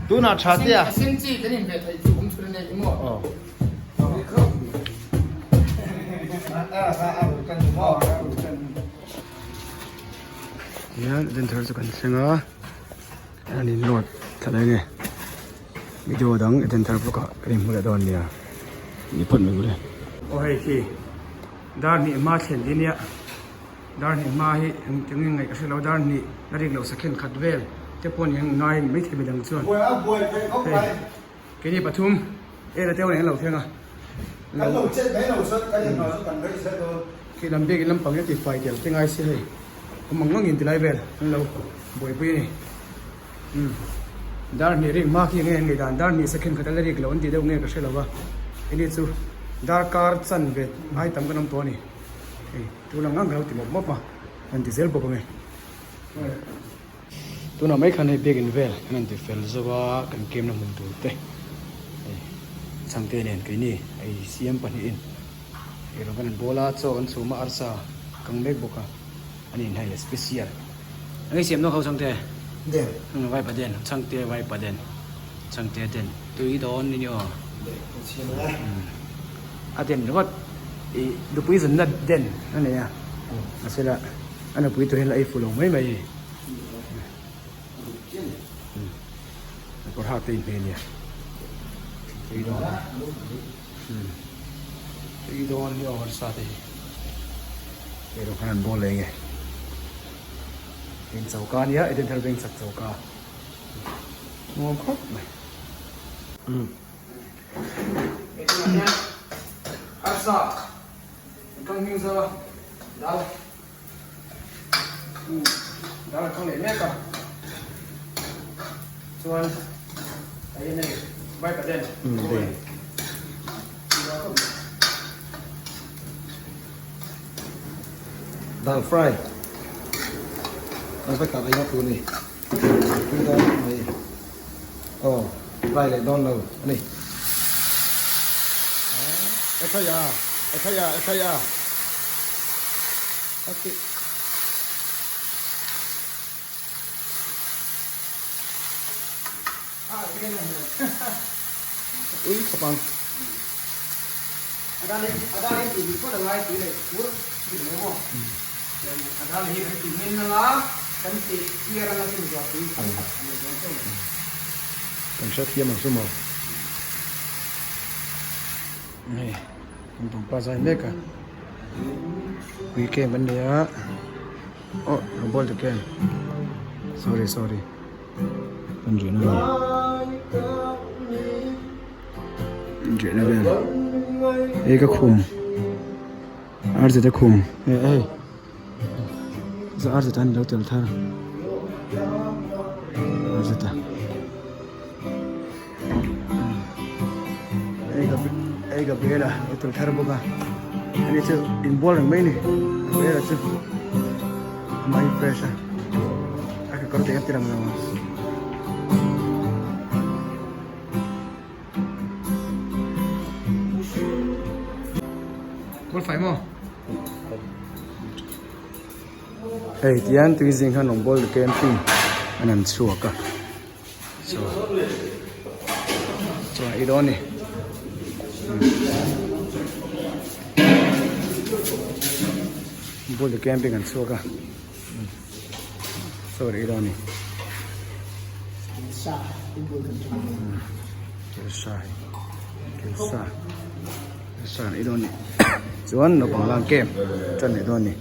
Tunah tha te a. Hian Eden thar chu kan thleng a an in load thla leh nge video dang Eden thar bawk ah kan inhmu leh dawn nia ni phawt mai ule. Aw hei khi dar hnih hma thlen hi nia dar hnih hma hi engtin nge ngaih ka hre lo dar hnih la rik loh sakhen khat vel te pawh ni ang ngai maithei midang chuan hei keini pathum ela te awm lo thleng a. Kan lo chet mai lo chuan kan inhma chu kan rei zel dawn. Khi lam biakin lampang hi a tifai tel te ngai si hei awm ang angin tilai vel an lo buaipui a ni. Umm dar hnih rik hma khi nge an ngaihdan dar hnih second khat a la rik lo an tih deuh nge ka hre lo va hei chu darkar chan ve ai tam kan awm tawh a ni. Hei tun ang ang ka lo ti mawp mawp a an ti zel bawk ang e. Tunah mai khan hei biakin vel kan han ti fel zo a, kan kemna hmun tur te hei chhangte nen keini ei siam pahnihin ei rawng kan han bawl a, chaw kan chhum a, arsa kang mek bawk a, ani in hei a special. Eng i siam nawk ho chhangte? Den. Vai pa den, chhangte vai pa den, chhangte den tui dawn ni aw. Den kan siam a. A den ringawt i nupui zunna den a nei a, mahsela a nupui tur hian la ei fu lo mai mai. Kawr hak te inhmeh nia tui dawn tui dawn ni aw harsa te hi hei rawng khan an bawl leh nge in choka ania Eden thar veng chak choka nuam khawp mai harsa kang hming zo a dal. Dar a kang leh mek a chuan a hian hei vai paden dal fry kan vai kap ei tur ni tui dawn mai aw fry leh dawn lo ani ekhaya ekhaya ekhaya. Ui khawp ang. Kan hrethiam ang chu maw. Hei kan pumpa zai mek a ui kem an nei a aw lo bawl ta kem sorry sorry kan rih na vel rih na vel hei ka khum arzeta khum hei hei arzeta an lo tel thar arzeta. Hei Gabriela lo tel thar bawk a ani chu inbual reng mai ni Gabriela chu amah hi fresh a a kekawr te a ti lang lo a. Ball fai maw? Hei tihian tuizing khan rawn bawl camping an han chhuak a. Chaw chaw ei dawn ni bul camping an chhuak a chaw ei dawn ni kelsa kelsa kelsa an ei dawn ni chuan naupang lang camp tan leh dawn ni.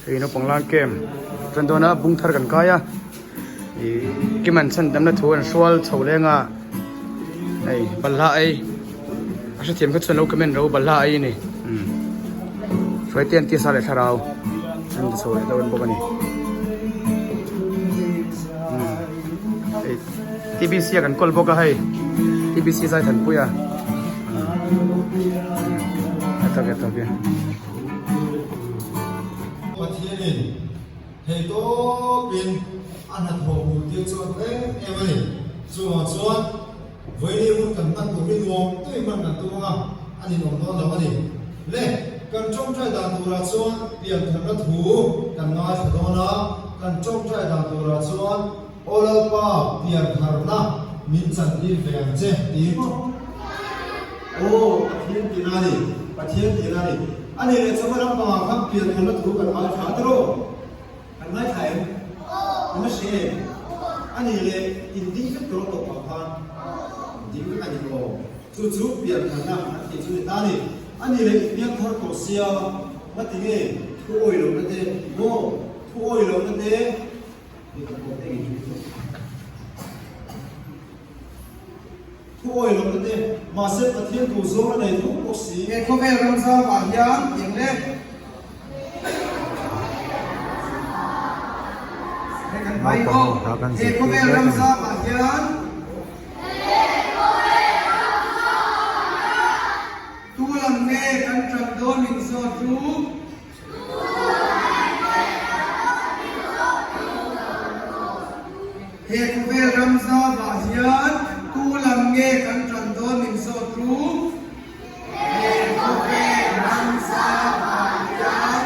Hei naupang lan kem chuan dawna bung thar kan kai a ih kim an chhan tamna thu an hrual chho leng a hei balhla ei a hrethiam kha chuan lo comment ro balhla ei a ni umm hruaite an tisa leh thlarau an ti chho leh dawn bawk a ni umm hei T_B_C a kan kawl bawk a hei T_B_C zai thanpui a. tak e tawk e. Pathianin thei tawpin a hnathawh hmuh tir chu a tlem em a ni. Chuvang chuan vawiini hun kan hman tur hi nuam tui hman kan tum anga a ninawm dawn lo a ni. Le, kan tawngtai dan turah chuan piantharna thu kan ngaithla dawn a, kan tawngtai dan turah chuan Aw Lalpa, piantharna min chantir ve ang che tiin Aw Pathian tihna a ni, Pathian tihna a ni. A nih leh chawhma ram pangah khan piantharna thu kan ngaithla a tiraw? Kan ngaithla em? Kan la hria em? A nih leh in ding vek tur a tawpah khan ding vek a ni aw. Chu chu piantharna an tih chu ni ta a ni. A nih leh i piangthar tawh sia, ngatinge thu awi lohna te maw? Thu awi lohna te. Thu awi lo na te, mahse Pathian duh zawng a nei tho bawk si. He khawvel ram zauah hian eng le? He kan hmai aw. He khawvel ram zauah hian. Tu lam nge kan ṭan dawn min zawt ru? He khawvel ram zauah hian tu lam nge kan ṭan dawn min zawt ru? He khawvel ram zauah hian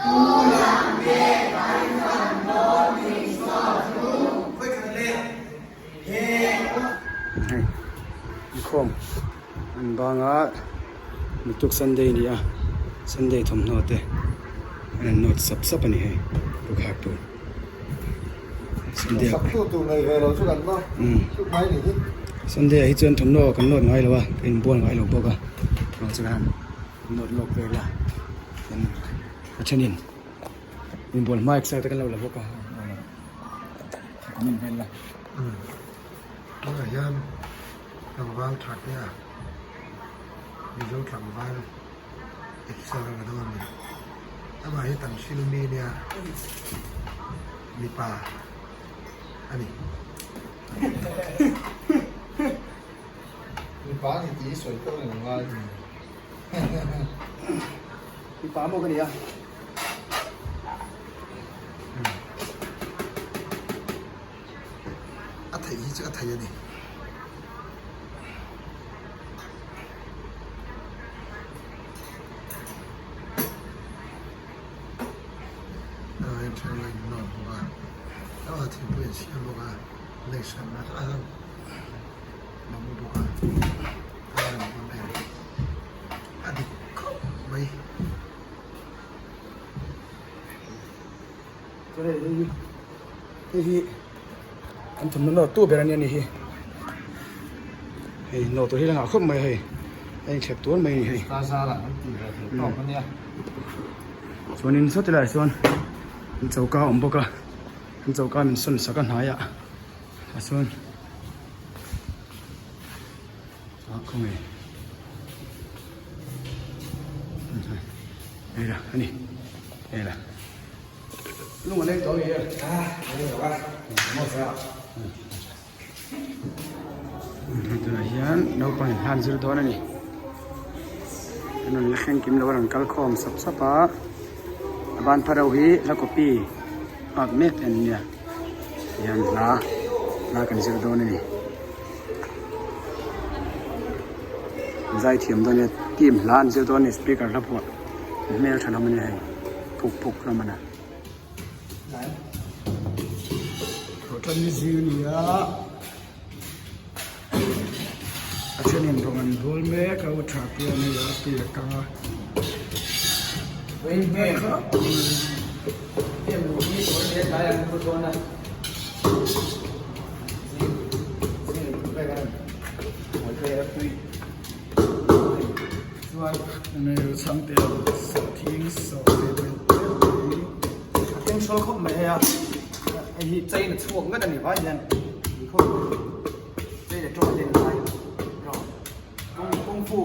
tu lam nge kan ṭan dawn min zawt ru? Vawikhat leh he. Hei inkhawm an bang a Naktuk Sunday a ni a, Sunday thawmhnaw te an han nawt sap sap a ni hei rukhak tur. Sunday ah Sunday ah hi chuan thawmhnaw kan nawt ngai lo a, ka inbual ngai lo bawk a, chuvang chuan han nawt lawk vel a, chuan a thenin inbual hma exer te kan lo la bawk a, comment vel la. Tunah hian tlangval tha te a. Mizo tlangval exer a la dawn a ni. Amah hi tam hrilh mi nia mipa a ni. Mipa a ni tih hi sawi pawh reng ngai. Mipa maw ka ni a? A theih hi chu a thei a ni. A thingpui an siam bawk a next a lo mu bawk a a rawn awm em a dik khawp mai. Hei hi an thawmhnaw nawr tu ber a nia ni hi hei nawr tur hi la ngah khawp mai a hei a inthlep tuar mai a ni hei chuanin sawti laiah sawn an choka a awm bawk a an choka min sawn sak a hnaiah ah sawn ah khawnge hei la a ni hei la. Lung a leng tawh a ni e. Tunah hian naupang in hlan zir dawn a ni. An rawn la thleng kim lo a rawn kal khawm sap sap a. A ban phar ho hi hla copy nghak mek an nia. Tihian hla hla kan zir dawn a ni. Zaithiam dawn e team hla an zir dawn a ni speaker hla phuah hmel tha hlawm a ni hei. Phuk phuk hlawm a na. Thawhtan ni zing a ni a, a thenin rawng an bawl mek a, u tha pia nei a pi a kang a. Chuan chhangte sawhthing sawh ve ve teuh mai a keng hrawl khawp mai hei a hei hi chain a chhuak ngat a ni vai hian ni khawp mai chain a tawng den lai rawh kung kung fu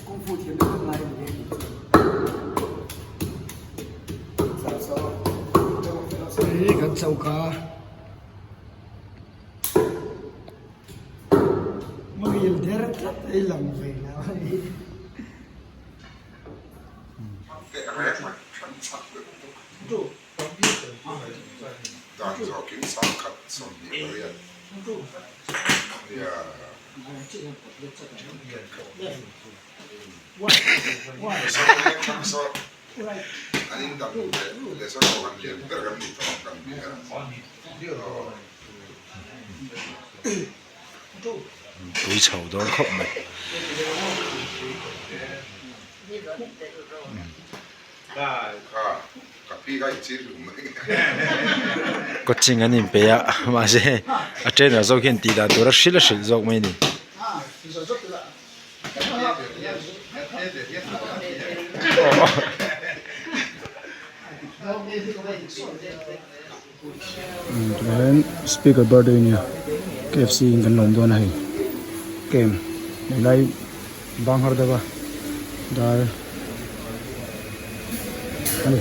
kung fu thiam deuh deuh ngai a ni e tih chuan Hei kan choka. Muhil der tlat ei lang ve lo a ni. Dan zawkin 1028 nia. An in dang leh leh sawn aw han lian ber kan ni tawh ang kan ti a. Tui chho dawn khawp mai. Coaching an inpe a mahse a trainer zawk hian tih dan tur a hrilh a hrilh zawk mai a ni. Tihian speaker birthday a nia KFC in kan lawm dawn a hei game helai bang har deuh a dar a ni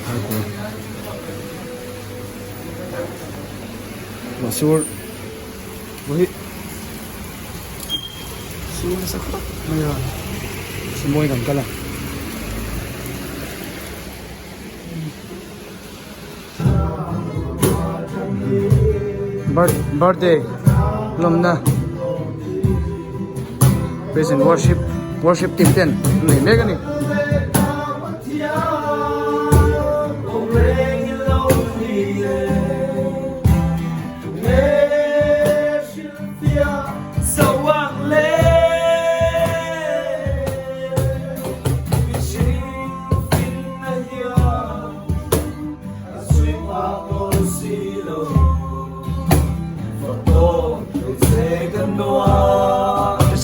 dar kawr mahsur hi sur nasa khawp mai a mawi kan kal a. Birthday lawmna praise and worship worship team ten an nei mek a ni.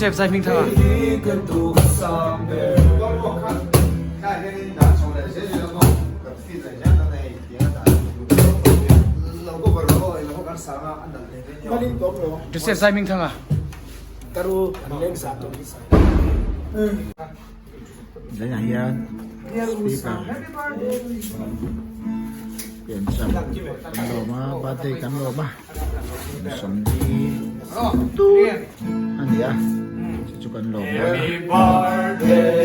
Joseph zai hming thanga. Joseph zai hming thanga. Tunah hian speaker piancham kan lawm a birthday kan lawm a sawmli tut a ni a chu chu kan lawm dawn a. Hei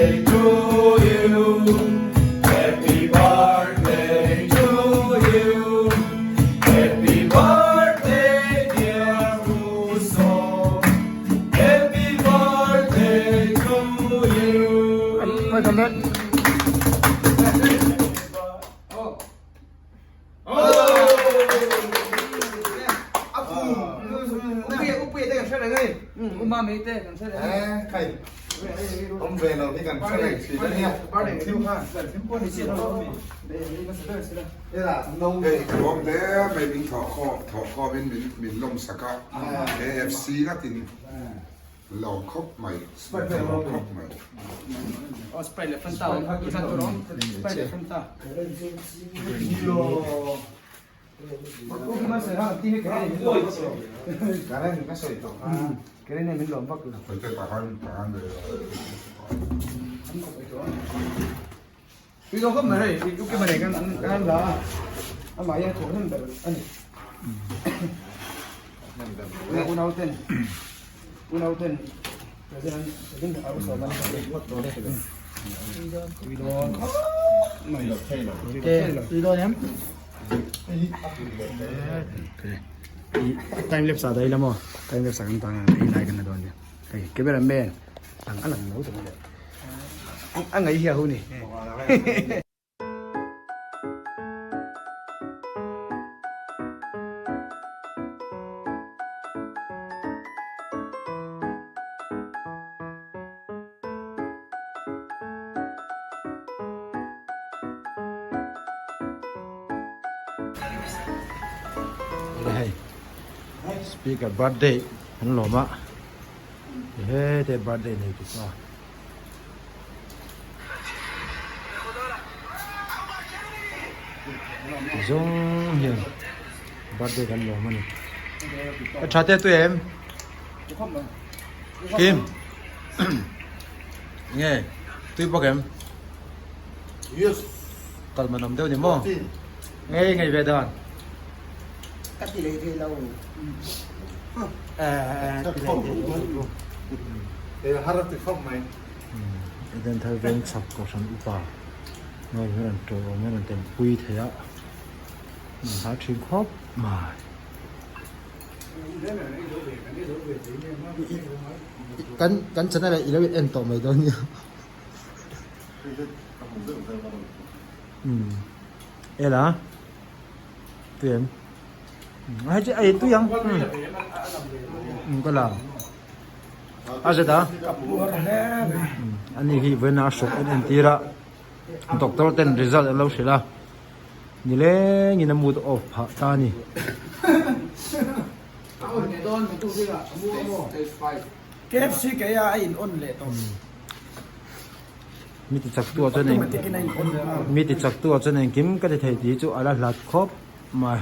ka lawm hle mai min thawhkhawm in min lawmsak a AFC ngatin lawm khawp mai lawm khawp mai. Time lapse ah dah ila maw time lapse ah kan tan a ei lai kan la dawn nia hei camera man ang a lang lo ta mai a ngaih hi a ho ni. Hei speaker birthday an lawm a hete birthday nei tu pa zawng hian birthday kan lawm a ni a tha te tu em Kim nge tui bawk em Yes. Kal man awm deuh ni maw? Ngei ngei ve dan. Ka ti leh thei lo. Eh, har ti khawp mai. Edenthar veng chhak kohhran upa hnuaiah hian rawn tawh awm in rawn telpui thei a an hlau thin khawp mai. Kan kan channel ah i lo in en tawh mai dawn nia. Umm ela tui em hei chu ei tui ang umm ka la a zet a ani hi vawiin a hrawk en entir a doctor ten result an lo hrilh a nilengin a mood off phah ta a ni. KFC kei a a in on leh tawp. Mi ti chak tu ah chuan eng mi ti chak tu ah chuan engkim ka ti thei tih chu a la hlat khawp mai.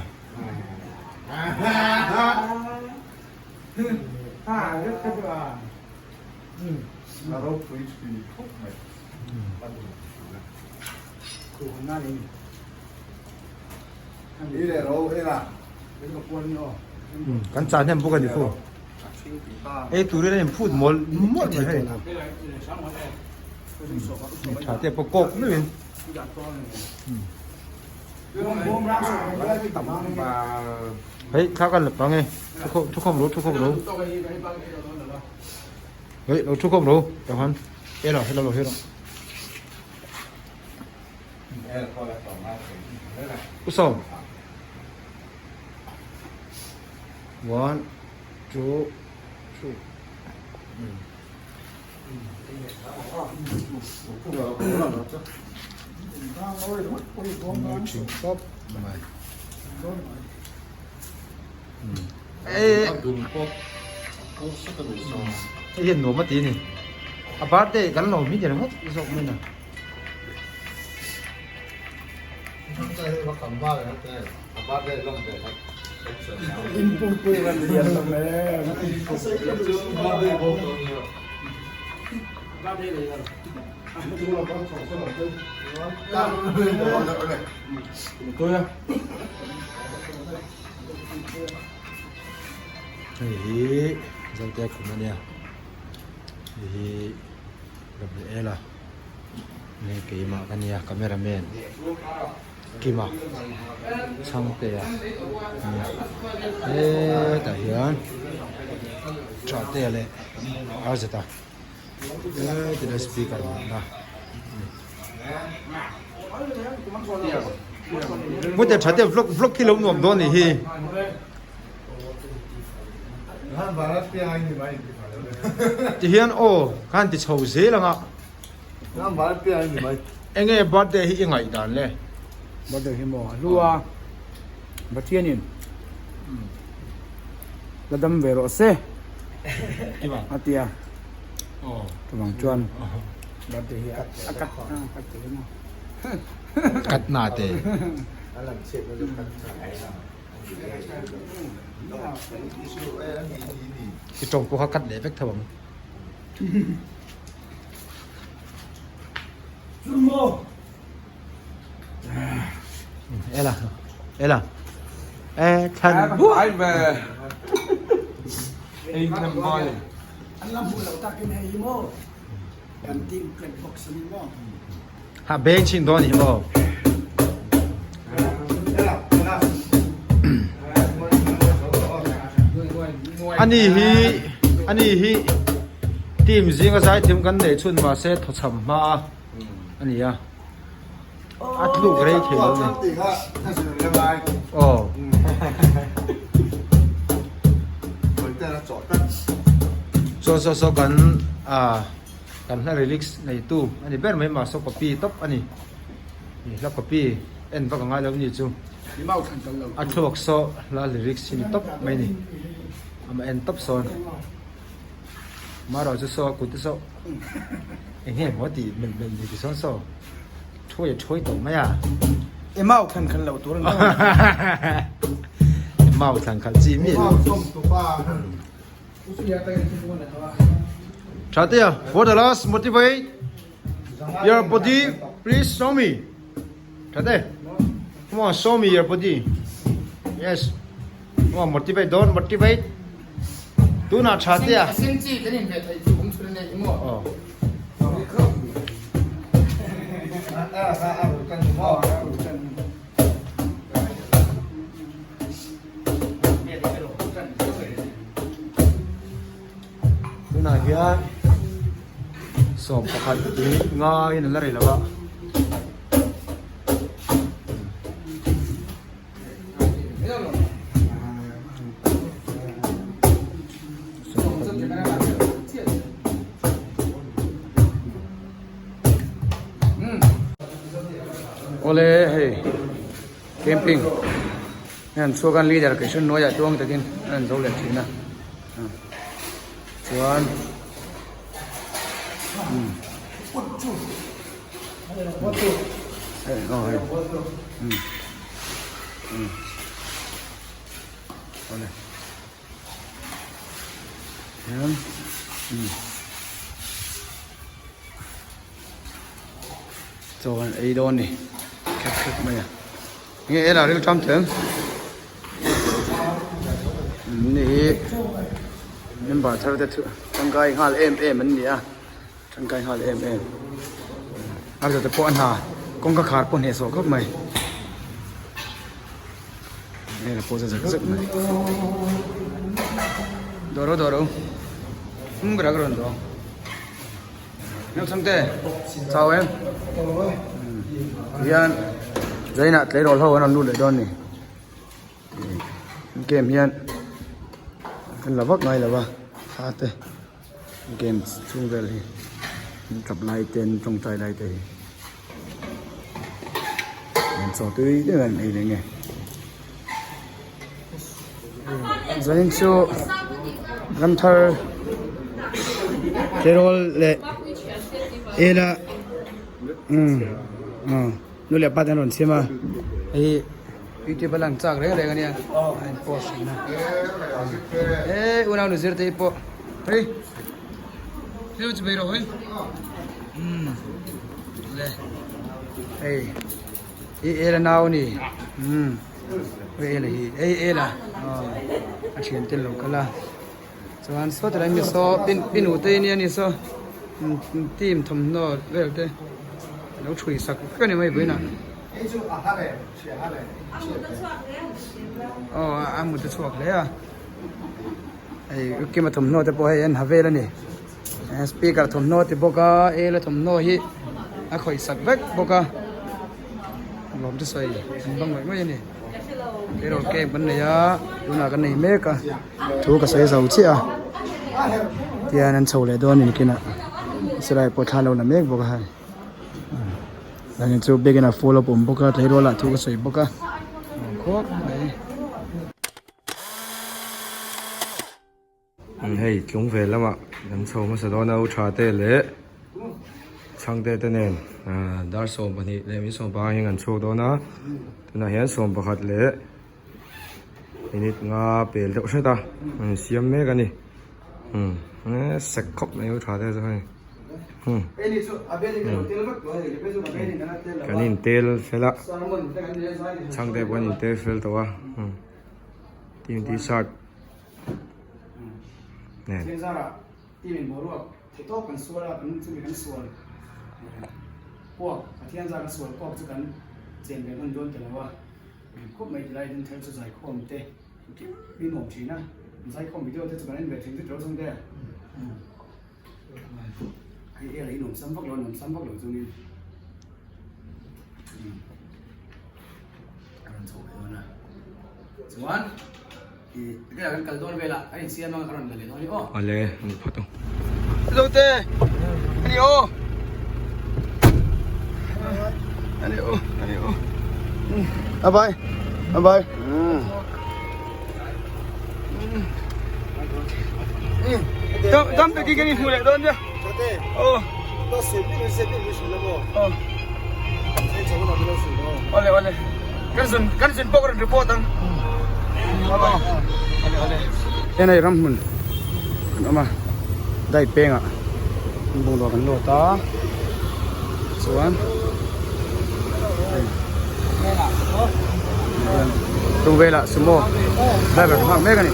Kan chah hnem bawk a ni fu. Ei turin a inphut mawl mawlh mai hei. Tha te pawh kawk meuhin. Hei thla kan la pang e. Thukhawm ro thukhawm ro. Hei lo thukhawm ro. Tah khan ela hela lo hera. Usawm. One, two, three. Hei hian nuam a ti a ni. A birthday kan lo hming ringawt zawk mai na. Hei hi Zote khum a nia hei hi Gabriela nge keimah ka nia camera man Kima Chhangtea nia hetah hian Thatea leh Arzeta hetilai speaker awmna Mute Thatea vlog vlog khi lo nuam dawn nih hi. Tihian aw khan ti chho zel ang a. Enge birthday hi i ngaih dan le? Birthday hi maw a hlu a, Pathianin la dam ve rawh se a ti a, chuvang chuan birthday hi a kat kat te hi maw. Kat na te. I tawng pawh kha kat leh vek tho ang. Ela ela e than bu ai ve ei nam mai an la hmu lo takin hei hi maw kan team black box ani maw ha beng chin dawn hi maw ani hi ani hi Team zinga zaithiam kan neih chhun mahse thawchham hma a a ni a, a tluk rei thei lo a ni. Aw. Chuan saw saw kan ah kan hla lyrics neitu a ni ber mai mahse copy tawp a ni, hla copy en vak a ngai lo a ni chu. A thluak saw hla lyrics hi ni tawp mai a ni, amah en tawp sawn. Mara chu saw a kut te saw eng nge maw tih melh melh ni ti sawn saw thawi a thawi tawh mai a. I mau thlan khalh loh tur a ni. I mau thlan khalh chi mi. Thatea, for the last motivate your body, please show me. Thate, come on, show me your body. Yes. Come on, motivate, don't motivate. Tunah tha te a. A sen chi kan inhmeh theih chu awm chhun a nei hi maw? Aw. Tunah hian 11 minute ngaiin an la rei lo a. Awle hei camping hian chhuak an leader kei hran hnuaiah tuang takin an zo leh thin a chuan hei aw hei awle. Hian chaw an ei dawn ni khep khep mai a nge ela ril tam tlem ni hi member thar te chu tangkai nghal em em an ni a tangkai nghal em em a zawte pawh a hna kawngka khar pawh hnehsawh khawp mai. Hei la pawh zak zak mai. Dawr dawr um gra gra do. Neu chang te. Chau em. Hian zaina tleirawl ho an rawn lut leh dawn ni. Game hian kan la vak ngai lo va thla te game chhung vel hi an tap lai te an tawngtai lai te hi. An chaw tui deuh an ei leh nge. Zanin chu ramthar tleirawl leh ela umm nu leh pa te an rawn chim a hei youtube a lan chak reng reng ania a in post thin a he unau nu zir te hi pawh hei thil chu bei rawh hei. Umm le hei i ela nau ni umm hei ela hi ei ela aw a thian te lo kal a chuan saw tilai mi saw pin pin u te nia ni saw team thawmhnaw vel te lo thui sak vek a ni mai vawiinah aw a mut a chhuak hle a hei kima thawmhnaw te pawh hei an ha vel a ni. Speaker thawmhnaw a ti bawk a ela thawmhnaw hi a khawih sak vek bawk a lawm chu sawi an bang ngawih ngawih a ni tleirawl camp kan nei a tunah kan nei mek a thu ka sawi zo chiah a tihian an chho leh dawn a ni kinah silai pawh thla lo la mek bawk a hei chuanin chu biakin a full a awm bawk a tleirawl ah thu ka sawi bawk a khawp mai. Hei tlung ve lamah kan chho hmasa dawn a u tha te leh chhangte te nen dar 12 leh min 15 hian kan chhuak dawn a tunah hian 11 leh minute nga pel deuh hret a an siam mek a ni sek khawp mai u tha te chu hei kan intel fel a chhangte pawh an intel fel tawh a team t-shirt. Chiang zara team in boruak theih tawp kan sual a, kan chumi kan sual kuak Pathian zar kan sual kuak chu kan chen ve hman dawn ta lo a, khawp mai tilai ding thar chu zaikhawm te hi nuam thin a, zaikhawm video te chu kan en ve thin chu tilo chung te hei ela hi nuam sam vak lo nuam sam vak lo chungin a rawn chho ve dawn a chuan. Ale ni phawt ang. Zote ani aw ani aw ani aw a bai a bai dam dam takin kan inhmu leh dawn nia aw Ole ole. Kan zun kan zun pawh ka rawn report ang. Ole ole. Heng hei ram hmun kan awm a dai pengah bungrua kan lut a chuan hei tung velah sumo driver ka nghak mek a ni.